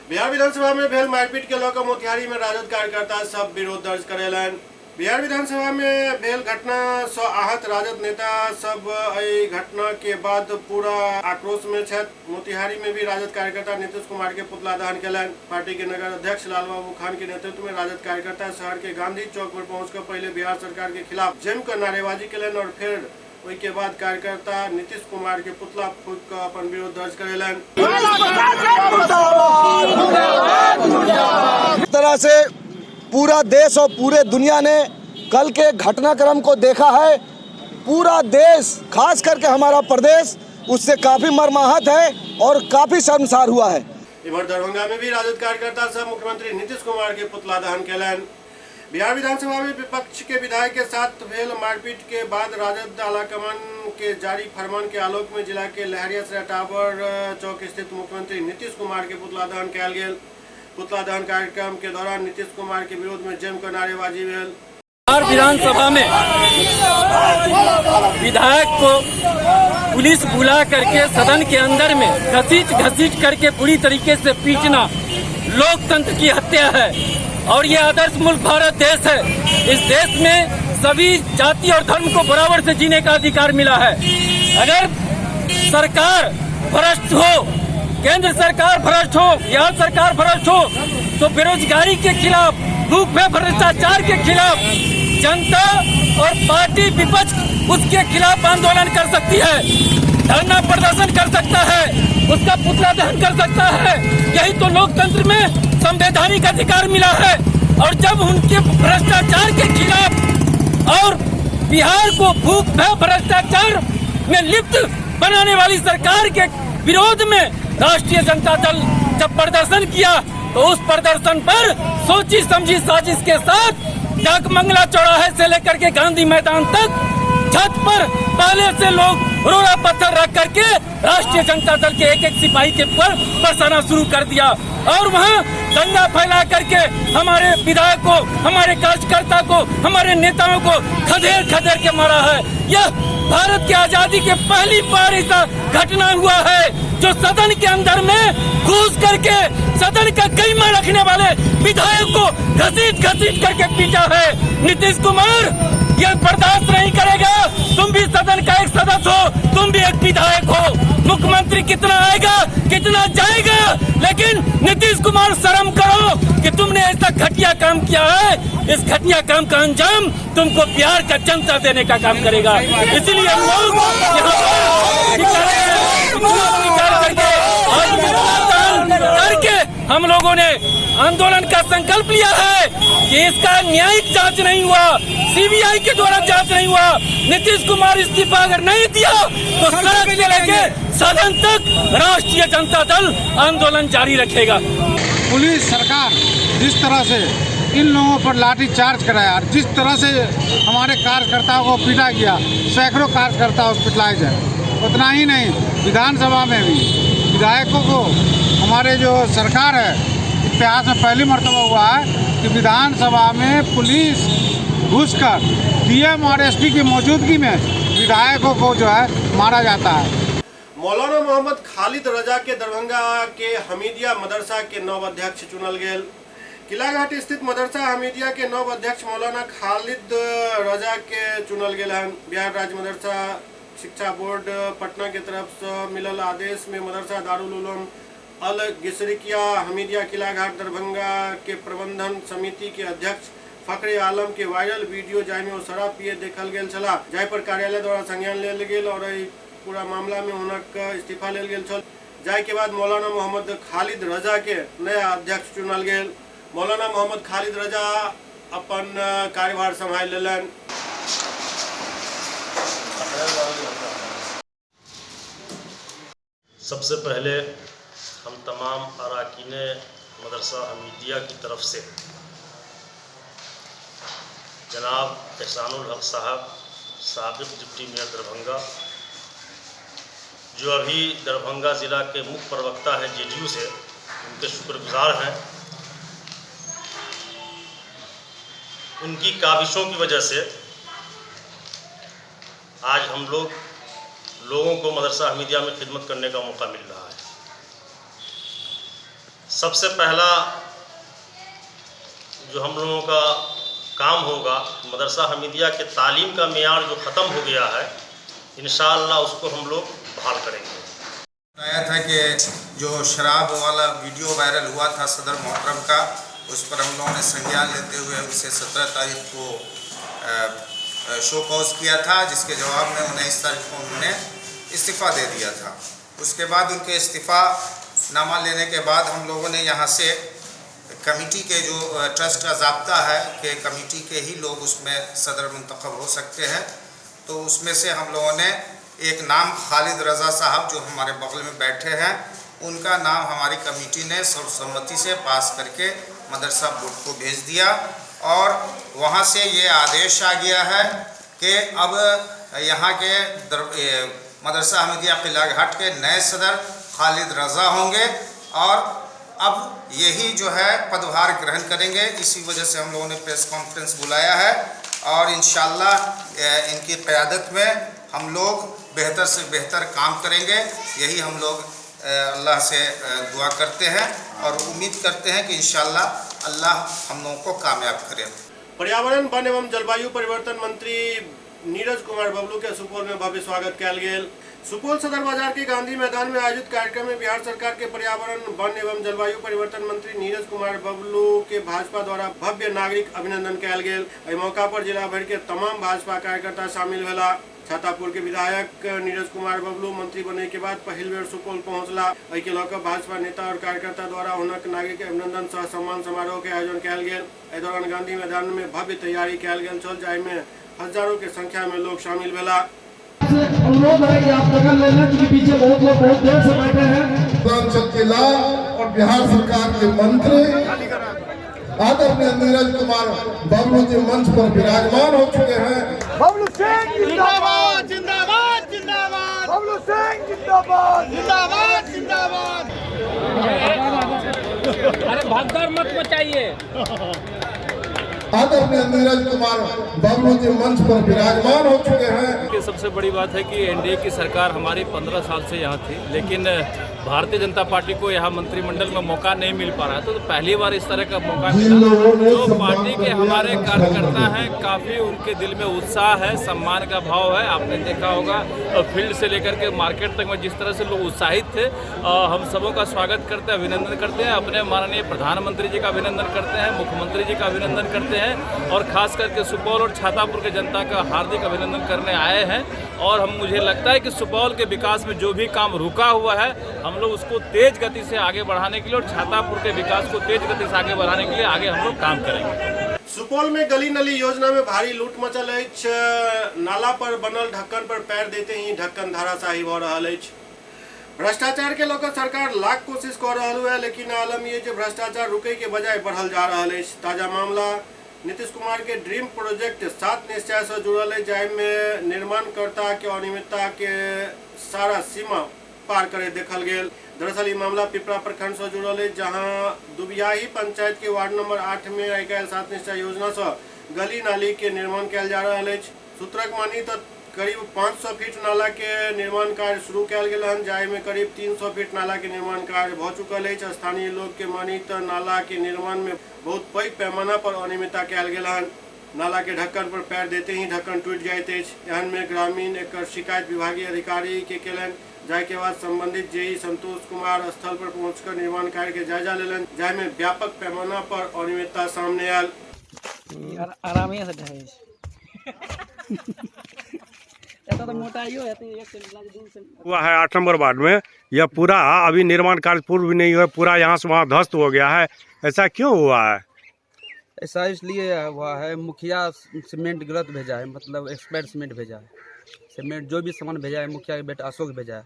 बिहार विधानसभा में भेल मारपीट के लऽ मोतिहारी में राजद कार्यकर्ता सब विरोध दर्ज करेलनि। बिहार विधानसभा में भेल घटना से आहत राजद नेता सब एहि घटना के बाद पूरा आक्रोश में छथि। मोतिहारी में भी राजद कार्यकर्ता नीतीश कुमार के पुतला दहन केलनि। पार्टी के नगर अध्यक्ष लालबाबू खान के नेतृत्व में राजद कार्यकर्ता शहर के गांधी चौक पर पहुंचकर पहले बिहार सरकार के खिलाफ जमकर नारेबाजी केलनि और फिर ओहि के बाद कार्यकर्ता नीतीश कुमार के पुतला फूंक कऽ अपन विरोध दर्ज करेलनि। तरह से पूरा देश और पूरे दुनिया ने कल के घटनाक्रम को देखा है। पूरा देश, खास करके हमारा प्रदेश, उससे काफ़ी मर्माहत है और काफ़ी शर्मसार हुआ है। इधर दरभंगा में भी राजद कार्यकर्ता सब मुख्यमंत्री नीतीश कुमार के पुतला दहन केलनि। बिहार विधानसभा में विपक्ष के विधायक के साथ भेल मारपीट के बाद राजद आलाकमान के जारी फरमान के आलोक में जिला के लहरियासराय टावर चौक स्थित मुख्यमंत्री नीतीश कुमार के पुतला दहन कयल गेल। पुतला दहन कार्यक्रम के दौरान नीतीश कुमार के विरोध में जमकर नारेबाजी भेल। बिहार विधानसभा में विधायक को पुलिस बुला करके सदन के अंदर में घसीट घसीट करके बुरी तरीके से पीटना लोकतंत्र की हत्या है और ये आदर्श मुल्क भारत देश है। इस देश में सभी जाति और धर्म को बराबर से जीने का अधिकार मिला है। अगर सरकार भ्रष्ट हो, केंद्र सरकार भ्रष्ट हो, बिहार सरकार भ्रष्ट हो, तो बेरोजगारी के खिलाफ, भूख में भ्रष्टाचार के खिलाफ जनता और पार्टी विपक्ष उसके खिलाफ आंदोलन कर सकती है, धरना प्रदर्शन कर सकता है, उसका पुतला दहन कर सकता है। यही तो लोकतंत्र में संवैधानिक अधिकार मिला है। और जब उनके भ्रष्टाचार के खिलाफ और बिहार को भूख भय भ्रष्टाचार में लिप्त बनाने वाली सरकार के विरोध में राष्ट्रीय जनता दल जब प्रदर्शन किया तो उस प्रदर्शन पर सोची समझी साजिश के साथ डाकमंगला चौराहे से लेकर के गांधी मैदान तक छत पर पहले से लोग रोड़ा पत्थर रख करके राष्ट्रीय जनता दल के एक एक सिपाही के पर बरसाना शुरू कर दिया और वहाँ दंगा फैला करके हमारे विधायक को, हमारे कार्यकर्ता को, हमारे नेताओं को खदेड़ खदेड़ के मारा है। यह भारत की आजादी के पहली बार ऐसा घटना हुआ है जो सदन के अंदर में घुस करके सदन का कईमा रखने वाले विधायक को घसीट घसीट करके पीटा है। नीतीश कुमार यह बर्दाश्त नहीं करेगा। तुम भी सदन का एक सदस्य हो, तुम भी एक विधायक हो। मुख्यमंत्री कितना आएगा कितना जाएगा, लेकिन नीतीश कुमार शर्म करो कि तुमने ऐसा घटिया काम किया है। इस घटिया काम का अंजाम तुमको बिहार का जनता देने का काम करेगा। इसलिए हम लोग निकाल करके करके हम लोगों ने आंदोलन का संकल्प लिया है कि इसका न्यायिक जांच नहीं हुआ, सीबीआई के द्वारा जांच नहीं हुआ, नीतीश कुमार इस्तीफा अगर नहीं दिया तो सड़क से लेके सदन तक राष्ट्रीय जनता दल आंदोलन जारी रखेगा। पुलिस सरकार जिस तरह से इन लोगों पर लाठी चार्ज कराया और जिस तरह से हमारे कार्यकर्ताओं को पीटा गया, सैकड़ों कार्यकर्ता हॉस्पिटलाइज है। उतना ही नहीं, विधानसभा में भी विधायकों को हमारे जो सरकार है, इतिहास में पहली मर्तबा हुआ है कि विधानसभा में पुलिस घुसकर डीएम और एसपी की मौजूदगी में विधायकों को जो है मारा जाता है। मौलाना मोहम्मद खालिद रजा के दरभंगा के हमीदिया मदरसा के नव अध्यक्ष चुनल गेल। किलाघाट स्थित मदरसा हमीदिया के नव अध्यक्ष मौलाना खालिद रजा के चुनल गेल हन। बिहार राज्य मदरसा शिक्षा बोर्ड पटना के तरफ से मिलल आदेश में मदरसा दारुल उलूम अल गिसरिकिया हमीदिया किलाघाट दरभंगा के प्रबंधन समिति के अध्यक्ष फकरे आलम के वायरल वीडियो जाहि में ओ शराब पिए देखल गेल छला, जाहि पर कार्यालय द्वारा संज्ञान लेल गेल और एहि पूरा मामला में हुनक इस्तीफा लेल गेल छल। जाहि के बाद मौलाना मोहम्मद खालिद रजा के नया अध्यक्ष चुनल गेल। मौलाना मोहम्मद खालिद रजा अपन कार्यभार संभाल लेलनि। सबसे पहले हम तमाम अराकीन मदरसा हमीदिया की तरफ से जनाब एहसानुल हक साहब साबिक डिप्टी मेयर दरभंगा, जो अभी दरभंगा ज़िला के मुख्य प्रवक्ता हैं जेडीयू से, उनके शुक्रगुजार हैं। उनकी काविशों की वजह से आज हम लोग लोगों को मदरसा हमीदिया में खिदमत करने का मौका मिल रहा है। सबसे पहला जो हम लोगों का काम होगा, मदरसा हमीदिया के तालीम का मेयार जो ख़त्म हो गया है, इंशाअल्लाह उसको हम लोग बहाल करेंगे। बताया था कि जो शराब वाला वीडियो वायरल हुआ था सदर मोहतरम का, उस पर हम लोगों ने संज्ञान लेते हुए उसे 17 तारीख को शो कॉज किया था, जिसके जवाब में 19 तारीख को उन्होंने इस्तीफ़ा दे दिया था। उसके बाद उनके इस्तीफ़ा नामा लेने के बाद हम लोगों ने यहाँ से कमेटी के जो ट्रस्ट का ज़ाब्ता है कि कमेटी के ही लोग उसमें सदर मुंतखब हो सकते हैं, तो उसमें से हम लोगों ने एक नाम खालिद रज़ा साहब जो हमारे बगल में बैठे हैं, उनका नाम हमारी कमेटी ने सर्वसम्मति से पास करके मदरसा बोर्ड को भेज दिया और वहाँ से ये आदेश आ गया है कि अब यहाँ के मदरसा हमीदिया किलाघाट के नए सदर खालिद रज़ा होंगे और अब यही जो है पदभार ग्रहण करेंगे। इसी वजह से हम लोगों ने प्रेस कॉन्फ्रेंस बुलाया है और इंशाअल्लाह इनकी क़यादत में हम लोग बेहतर से बेहतर काम करेंगे। यही हम लोग अल्लाह से दुआ करते हैं और उम्मीद करते हैं कि इंशाअल्लाह अल्लाह हम लोगों को कामयाब करे। पर्यावरण वन एवं जलवायु परिवर्तन मंत्री नीरज कुमार बबलू के सुपौल में भव्य स्वागत कयल गेल। सुपौल सदर बाजार के गांधी मैदान में आयोजित कार्यक्रम में बिहार सरकार के पर्यावरण वन एवं जलवायु परिवर्तन मंत्री नीरज कुमार बबलू के भाजपा द्वारा भव्य नागरिक अभिनंदन कयल गेल। एहि मौका पर जिला भर के तमाम भाजपा कार्यकर्ता शामिल भेला। छातापुर के विधायक नीरज कुमार बबलू मंत्री बने के बाद पहिल बेर सुपौल पहुंचला। एहि के लऽ कऽ भाजपा नेता और कार्यकर्ता द्वारा हुनक नागरिक अभिनंदन सह सम्मान समारोह के आयोजन कयल गेल। एहि दौरान गांधी मैदान में भव्य तैयारी कयल गेल छल, जाहि में हजारों के संख्या में लोग शामिल भेला। अनुरोध है कि आप दखल ले लें, क्योंकि पीछे बहुत लोग बहुत देर से बैठे हैं। मिथिलांचल के लाल और बिहार सरकार के मंत्री आदरणीय नीरज कुमार बबलू जी मंच पर विराजमान हो चुके हैं। बबलू सिंह जिंदाबाद जिंदाबाद जिंदाबाद, बबलू सिंह जिंदाबाद जिंदाबाद जिंदाबाद। अरे भगदड़ मत मचाइए। आदरणीय नीरज कुमार बबलू जी मंच पर विराजमान हो चुके हैं। सबसे बड़ी बात है कि एनडीए की सरकार हमारी 15 साल से यहाँ थी, लेकिन भारतीय जनता पार्टी को यहाँ मंत्रिमंडल में मौका नहीं मिल पा रहा था, तो पहली बार इस तरह का मौका मिला। जो पार्टी के हमारे कार्यकर्ता हैं, काफ़ी उनके दिल में उत्साह है, सम्मान का भाव है। आपने देखा होगा फील्ड से लेकर के मार्केट तक में जिस तरह से लोग उत्साहित थे। हम सबों का स्वागत करते हैं, अभिनंदन करते हैं। अपने माननीय प्रधानमंत्री जी का अभिनंदन करते हैं, मुख्यमंत्री जी का अभिनंदन करते हैं और ख़ास करके सुपौल और छातापुर के जनता का हार्दिक अभिनंदन करने आए हैं। और हम मुझे लगता है कि सुपौल के विकास में जो भी काम रुका हुआ है, हम लोग उसको तेज गति से आगे बढ़ाने के लिए और छातापुर के विकास को तेज गति से आगे बढ़ाने के लिए आगे हम लोग काम करेंगे। सुपौल में गली नली योजना में भारी लूट मचल अछि। नाला पर बनल ढक्कन पर पैर देते ही ढक्कन धाराशाही भ रहल अछि। भ्रष्टाचार के लऽ कऽ सरकार लाख कोशिश कऽ रहल है, लेकिन आलम यह जे भ्रष्टाचार रुके के बजाय बढ़ल जा रहल अछि। ताजा मामला नीतीश कुमार के ड्रीम प्रोजेक्ट 7 निश्चय से जुड़ल है, जाहिमे निर्माणकर्ता के अनियमितता के सारा सीमा पार करे देखल गेल। दरअसल ये मामला पिपरा प्रखंड से जुड़ल है, जहां दुबियाही पंचायत के वार्ड नंबर 8 में आइ काल्हि 7 निश्चय योजना से गली नाली के निर्माण कयल जा रहल अछि। सूत्रक मानी तो करीब 500 फीट नाला के निर्माण कार्य शुरू कयल गेल हन, जाहिमे करीब 300 फीट नाला के निर्माण कार्य भऽ चुकल अछि। स्थानीय लोग के मानी तऽ नाला के निर्माण में बहुत पैघ पैमाना पर अनियमितता कयल गेल हन। नाला के ढक्कन पर पैर देते ही ढक्कन टूटि जाइत अछि। एहन में ग्रामीण एकर शिकायत विभागीय अधिकारी के केलनि, जाहि के बाद संबंधित जेई संतोष कुमार स्थल पर पहुंचकर निर्माण कार्य के जायजा लेलनि, जाहि में व्यापक पैमाना पर अनियमितता सामने आयल। आरामे से ढहे छै। एतऽ तऽ मोटाइयो हेतै 1 सेंटीमीटर 2 सेंटीमीटर हुआ है 8 नंबर वार्ड में। यह पूरा अभी निर्माण कार्य पूर्व भी नहीं हुआ, पूरा यहाँ से वहाँ ध्वस्त हो गया है। ऐसा क्यों हुआ है? ऐसा इसलिए हुआ है, मुखिया सीमेंट गलत भेजा है, मतलब एक्सपायर सीमेंट भेजा है। सीमेंट जो भी सामान भेजा है मुखिया के बेटा अशोक भेजा है,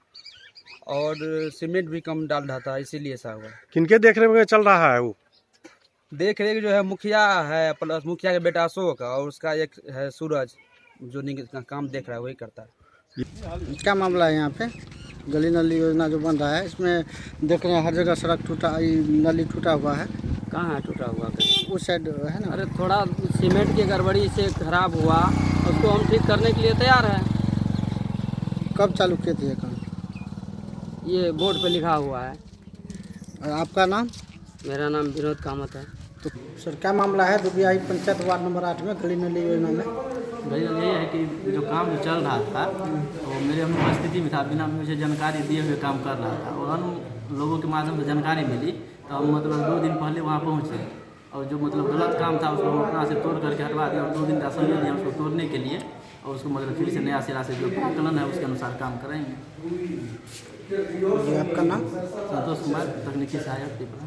और सीमेंट भी कम डाल रहा था, इसीलिए ऐसा हुआ। किनके देख रेख में चल रहा है? वो देख रेख जो है मुखिया है, प्लस मुखिया के बेटा अशोक और उसका एक है सूरज, जो नहीं काम देख रहा है वही करता है। क्या मामला है यहाँ पे? गली नली योजना जो बन रहा है, इसमें देख रहे हैं हर जगह सड़क टूटा, नली टूटा हुआ है। कहाँ टूटा हुआ है? उस साइड है ना। अरे थोड़ा सीमेंट की गड़बड़ी से खराब हुआ, उसको हम ठीक करने के लिए तैयार हैं। कब चालू किए थे ये काम? ये बोर्ड पे लिखा हुआ है। और आपका नाम? मेरा नाम विनोद कामत है। तो सर क्या मामला है दुबियाही पंचायत वार्ड नंबर 8 में गली नली योजना में? गली नली ये है कि जो काम जो चल रहा था वो मेरे अनुपस्थिति में था, बिना मुझे जानकारी दिए हुए काम कर रहा था, और अन्य लोगों के माध्यम से जानकारी मिली तो हम मतलब 2 दिन पहले वहाँ पहुँचे, और जो मतलब गलत काम था उसको हम अपना से तोड़ करके हटवा दिया, और 2 दिन का समय दिया उसको तोड़ने के लिए, और उसको मतलब फिर से नया सिरा से जो आकलन है उसके अनुसार काम करेंगे। जी आपका नाम? संतोष कुमार, तकनीकी सहायक त्रिपुरा।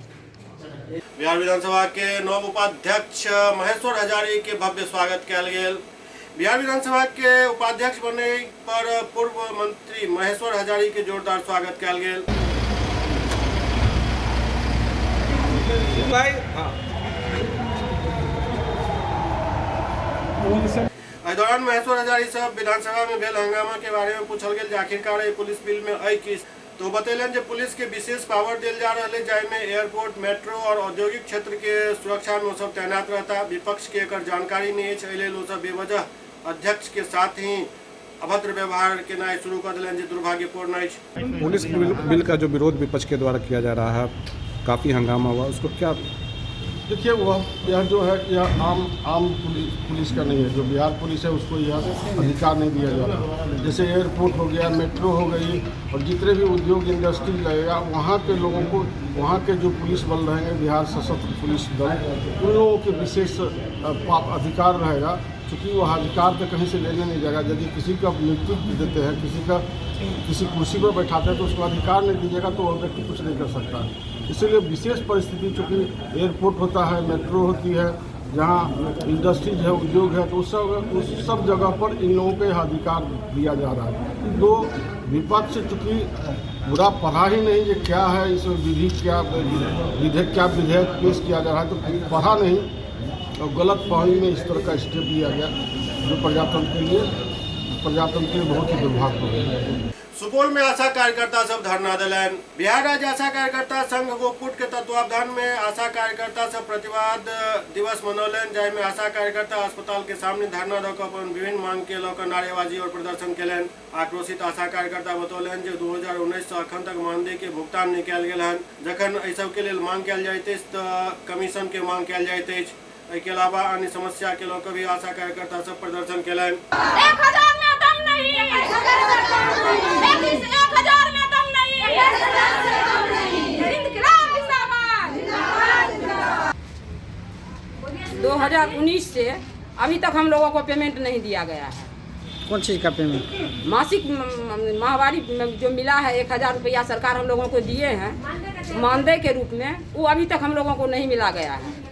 बिहार विधानसभा के नव उपाध्यक्ष महेश्वर हजारी के भव्य स्वागत कयल गेल। बिहार विधानसभा के उपाध्यक्ष बने पर पूर्व मंत्री महेश्वर हजारी के जोरदार स्वागत कयल गेल। एहि दौरान महेश्वर हजारी सब विधानसभा में भेल हंगामा के बारे में पूछल गेल जे आखिरकार एहि पुलिस बिल में अइ की, तो बतेलनि जे पुलिस के विशेष पावर देल जा रहा है, जाहिमे एयरपोर्ट, मेट्रो और औद्योगिक क्षेत्र के सुरक्षा में सब तैनात रहता। विपक्ष के एकर जानकारी नहीं अछि, एहि लेल ओ सब बेवजह अध्यक्ष के साथ ही अभद्र व्यवहार केनाइ शुरू कर देलनि, जे दुर्भाग्यपूर्ण अछि। पुलिस बिल का जो विरोध विपक्ष के द्वारा किया जा रहा है, काफ़ी हंगामा हुआ, उसको क्या? देखिए वह यह जो है यह आम आम पुलिस का नहीं है। जो बिहार पुलिस है उसको यह अधिकार नहीं दिया जा रहा। जैसे एयरपोर्ट हो गया, मेट्रो हो गई, और जितने भी उद्योग इंडस्ट्री लगेगा वहाँ के लोगों को, वहाँ के जो पुलिस बल रहेंगे, बिहार सशस्त्र पुलिस दल, उन लोगों के विशेष अधिकार रहेगा। चूँकि वह अधिकार तो कहीं से लेने नहीं जाएगा। यदि किसी का नेतृत्व देते हैं, किसी का किसी कुर्सी पर बैठाते हैं तो उसको अधिकार नहीं दीजिएगा तो वह व्यक्ति कुछ नहीं कर सकता। इसीलिए विशेष परिस्थिति, चूँकि एयरपोर्ट होता है, मेट्रो होती है, जहाँ इंडस्ट्रीज है, उद्योग है, तो उस सब जगह पर इन लोगों के अधिकार दिया जा रहा है। तो विपक्ष चूँकि पूरा पढ़ा ही नहीं ये क्या है, इसमें विधि क्या विधेयक क्या विधेयक पेश किया जा रहा है, तो पढ़ा नहीं और गलत फहमी में इस तरह का स्टेप लिया गया, जो प्रजातंत्र के लिए बहुत ही दुर्भाग्यपूर्ण है। सुपौल में आशा कार्यकर्ता सब धरना दिलनि। बिहार राज्य आशा कार्यकर्ता संघ गोपुट के तत्वावधान में आशा कार्यकर्ता सब प्रतिवाद दिवस मनौलनि, जाहिमे आशा कार्यकर्ता अस्पताल के सामने धरना दऽ कऽ अपन विभिन्न मांग के लऽ कऽ नारेबाजी और प्रदर्शन केलनि। आक्रोशित आशा कार्यकर्ता बतौलनि जे 2019 से अखन तक मानदेय के भुगतान नहि कयल गेल हन। जखन एहि सबके लेल मांग कयल जाइत अछि तऽ कमीशन के मांग कयल जाइत अछि। एहि के अलावा अन्य समस्या के लऽ कऽ भी आशा कार्यकर्ता सब प्रदर्शन केलनि। 1000 में दम नहीं, 1000 में दम नहीं, इनकलाब जिंदाबाद। 2019 से अभी तक हम लोगों को पेमेंट नहीं दिया गया है। कौन चीज़ का पेमेंट? मासिक माहवारी जो मिला है 1000 रुपया सरकार हम लोगों को दिए हैं मानदेय के रूप में, वो अभी तक हम लोगों को नहीं मिला गया है।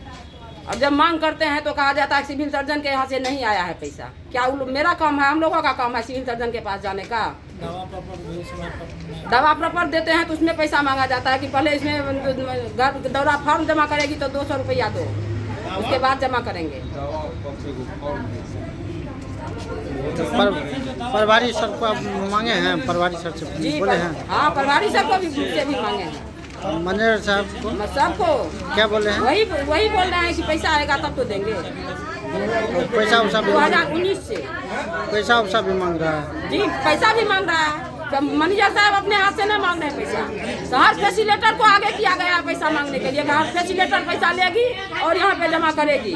और जब मांग करते हैं तो कहा जाता है सिविल सर्जन के यहाँ से नहीं आया है पैसा। क्या वो मेरा काम है, हम लोगों का काम है सिविल सर्जन के पास जाने का? दवा प्रॉपर देते हैं तो उसमें पैसा मांगा जाता है कि पहले इसमें दौरा फॉर्म जमा करेगी तो 200 रुपया दो, उसके बाद जमा करेंगे। प्रभारी सर को आप मांगे हैं? प्रभारी सर से जी बोले हैं? हाँ, प्रभारी सर को भी से भी मांगे हैं। मैनेजर साहब को? सबको क्या बोले हैं? वही वही बोल रहे हैं कि पैसा आएगा तब तो देंगे। पैसा वैसा भी 2019 से। पैसा वैसा भी मांग रहा है? जी, पैसा भी मांग रहा है। तो मैनेजर साहब अपने हाथ से नहीं मांग रहे पैसा, हर फैसिलेटर को आगे किया गया है पैसा मांगने के लिए। हर फैसिलेटर पैसा लेगी और यहाँ पे जमा करेगी।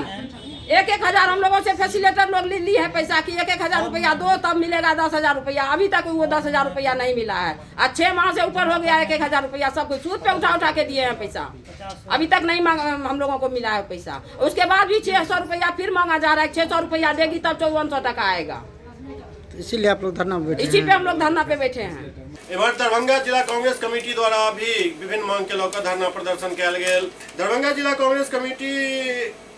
1-1 हजार हम लोगों से फैसिलेटर लोग ली है पैसा कि 1-1 हजार रुपया दो तब मिलेगा 10,000 रुपया। अभी तक वो 10,000 रुपया नहीं मिला है। आज 6 माह से ऊपर हो गया। 1-1 हजार रुपया सब कुछ सूद पे उठा उठा के दिए हैं पैसा, अभी तक नहीं मांग हम लोगों को मिला है पैसा। उसके बाद भी 600 रुपया फिर मांगा जा रहा है। 600 रुपया देगी तब 5400 टका आएगा। इसीलिए आप लोग धरना पे बैठे? इसी पे हम लोग धरना पे बैठे हैं। एम्हर दरभंगा जिला कांग्रेस कमेटी द्वारा भी विभिन्न मांग के लऽ कऽ धरना प्रदर्शन कयल गेल। दरभंगा जिला कांग्रेस कमेटी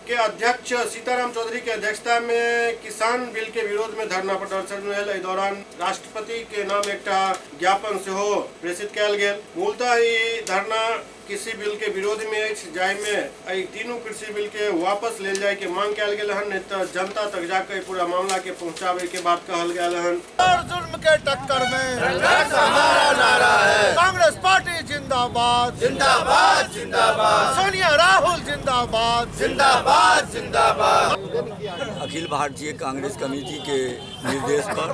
के अध्यक्ष सीताराम चौधरी के अध्यक्षता में किसान बिल के विरोध में धरना प्रदर्शन भेल। एहि दौरान राष्ट्रपति के नाम एकटा ज्ञापन सेहो प्रेषित कयल गेल। मूलतः ई धरना कृषि बिल के विरोध में अछि, जाहिमे एहि तीनू कृषि बिल के वापस लेल जाय के मांग कयल गेल हन, नहीं तऽ जनता तक जाके पूरा मामला के पहुंचाबे के बात कहल गेल हन। और जुल्म के टक्कर में हमारा नारा है, कांग्रेस पार्टी जिंदाबाद जिंदाबाद जिंदाबाद, सोनिया राहुल जिंदाबाद जिंदाबाद जिंदाबाद। अखिल भारतीय कांग्रेस कमेटी के निर्देश पर,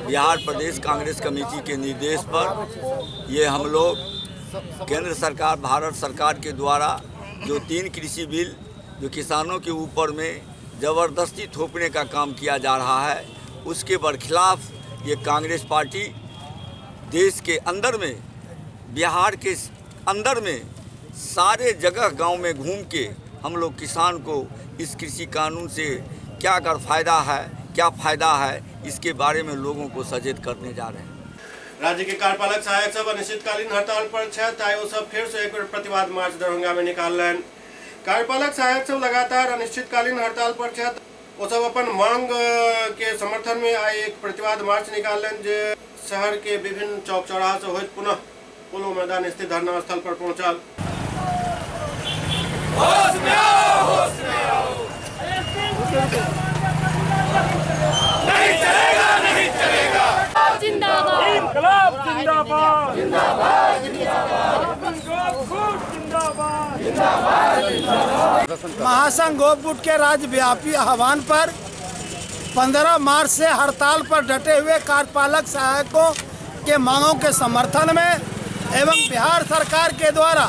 बिहार प्रदेश कांग्रेस कमेटी के निर्देश पर ये हम लोग केंद्र सरकार भारत सरकार के द्वारा जो 3 कृषि बिल जो किसानों के ऊपर में ज़बरदस्ती थोपने का काम किया जा रहा है, उसके बरखिलाफ ये कांग्रेस पार्टी देश के अंदर में, बिहार के अंदर में सारे जगह गांव में घूम के हम लोग किसान को इस कृषि कानून से क्या कर फ़ायदा है, क्या फ़ायदा है, इसके बारे में लोगों को सचेत करने जा रहे हैं। राज्य के कार्यपालक सहायक सब अनिश्चितकालीन हड़ताल पर छथि। आइ ओ सब फेर से एक बेर प्रतिवाद मार्च दरभंगा में निकाललनि। कार्यपालक सहायक सब लगातार अनिश्चितकालीन हड़ताल पर छथि। ओ सब अपन मांग के समर्थन में आइ एक प्रतिवाद मार्च निकाललनि, जे शहर के विभिन्न चौक चौराहा से होइत पुनः पोलो मैदान स्थित धरना स्थल पर पहुंचल। होश में आओ, होश में आओ, नहीं चलेगा, नहीं चलेगा, जिंदाबाद, इनकलाब जिंदाबाद, जिंदाबाद जिंदाबाद, जिंदाबाद जिंदाबाद। महासंघ गोपगुट के राज्यव्यापी आह्वान पर 15 मार्च से हड़ताल पर डटे हुए कार्यपालक सहायकों के मांगों के समर्थन में एवं बिहार सरकार के द्वारा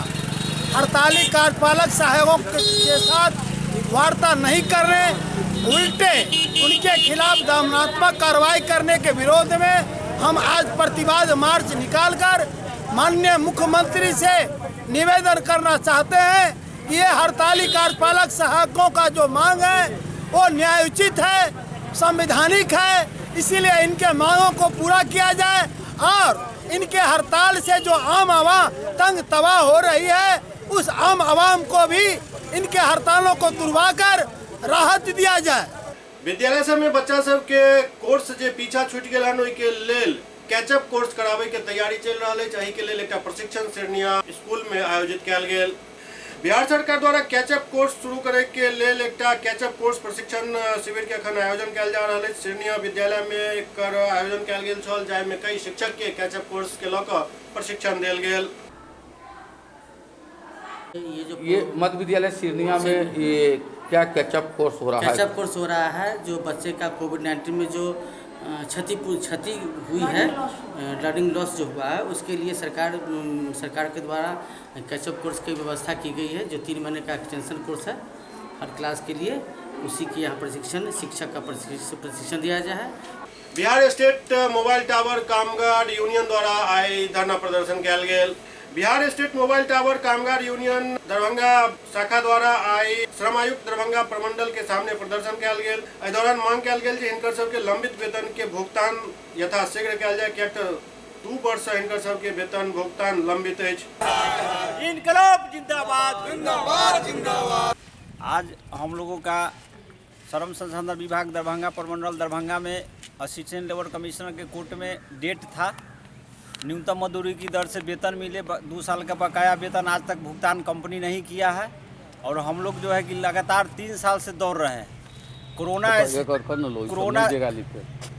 हड़ताली कार्यपालक सहायकों के साथ वार्ता नहीं करने, उल्टे उनके खिलाफ दमनात्मक कार्रवाई करने के विरोध में हम आज प्रतिवाद मार्च निकालकर माननीय मुख्यमंत्री से निवेदन करना चाहते हैं कि ये हड़ताली कार्यपालक सहायकों का जो मांग है वो न्यायोचित है, संवैधानिक है, इसीलिए इनके मांगों को पूरा किया जाए और इनके हड़ताल से जो आम आवाम तंग तबाह हो रही है उस आम आवाम को भी इनके हड़तालों को तुड़वा कर राहत दिया जाए। विद्यालय सब में बच्चा सब के कोर्स जे पीछा छूट गेल हन ओहि के लेल कैचअप कोर्स करावे के तैयारी चल रहल अछि। एहि के लेल एकटा प्रशिक्षण सिरनिया स्कूल में आयोजित कयल गेल। बिहार सरकार द्वारा कैचअप कोर्स शुरू करे के लेल एकटा कैचअप कोर्स प्रशिक्षण शिविर के अखन आयोजन कयल जा रहल अछि। सिरनिया विद्यालय में एकर आयोजन कयल गेल छल, जाहि में कई शिक्षक के कैचअप कोर्स के लऽ कऽ प्रशिक्षण देल गेल। ये मध्य विद्यालय सिरनिया में ये क्या कैचअप कोर्स हो रहा है? कैचअप कोर्स हो रहा है जो बच्चे का कोविड-19 में जो क्षति हुई है, लर्निंग लॉस जो हुआ है, उसके लिए सरकार के द्वारा कैचअप कोर्स की व्यवस्था की गई है, जो 3 महीने का एक्सटेंशन कोर्स है हर क्लास के लिए। उसी की यहाँ प्रशिक्षण, शिक्षक का प्रशिक्षण दिया जाए है। बिहार स्टेट मोबाइल टावर कामगार यूनियन द्वारा आइ धरना प्रदर्शन कयल गेल। बिहार स्टेट मोबाइल टावर कामगार यूनियन दरभंगा शाखा द्वारा आइ श्रम आयुक्त दरभंगा प्रमंडल के सामने प्रदर्शन कयल गेल। एहि दौरान मांग कयल गेल जे हिनकर सबके लंबित वेतन के भुगतान यथाशीघ्र कयल जाय, किएक तऽ 2 वर्ष से हिनकर सबके वेतन भुगतान लंबित अछि। इनकलाब जिंदाबाद जिंदाबाद जिंदाबाद। आज हम लोगों का श्रम संसाधन विभाग दरभंगा प्रमंडल दरभंगा में असिस्टेंट लेबर कमिश्नर के कोर्ट में डेट था। न्यूनतम मजदूरी की दर से वेतन मिले, 2 साल का बकाया वेतन आज तक भुगतान कंपनी नहीं किया है और हम लोग जो है कि लगातार 3 साल से दौड़ रहे हैं।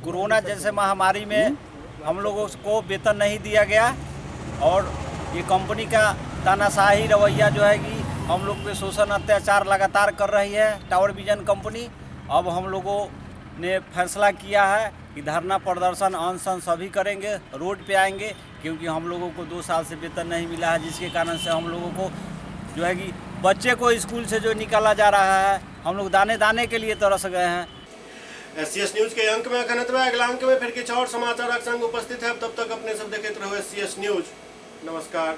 कोरोना जैसे महामारी में हम लोगों को वेतन नहीं दिया गया और ये कंपनी का तानाशाही रवैया जो है कि हम लोग पे शोषण अत्याचार लगातार कर रही है टावर विजन कंपनी। अब हम लोगों ने फैसला किया है कि धरना प्रदर्शन अनशन सभी करेंगे, रोड पे आएंगे, क्योंकि हम लोगों को 2 साल से वेतन नहीं मिला है, जिसके कारण से हम लोगों को जो है कि बच्चे को स्कूल से जो निकाला जा रहा है, हम लोग दाने दाने के लिए तरस गए हैं। एससीएस न्यूज के अंक में अखन एतबे। अगला अंक में फिर किछु और समाचारक संग उपस्थित है। तब तक अपने सब देखैत रहू एससीएस न्यूज। नमस्कार।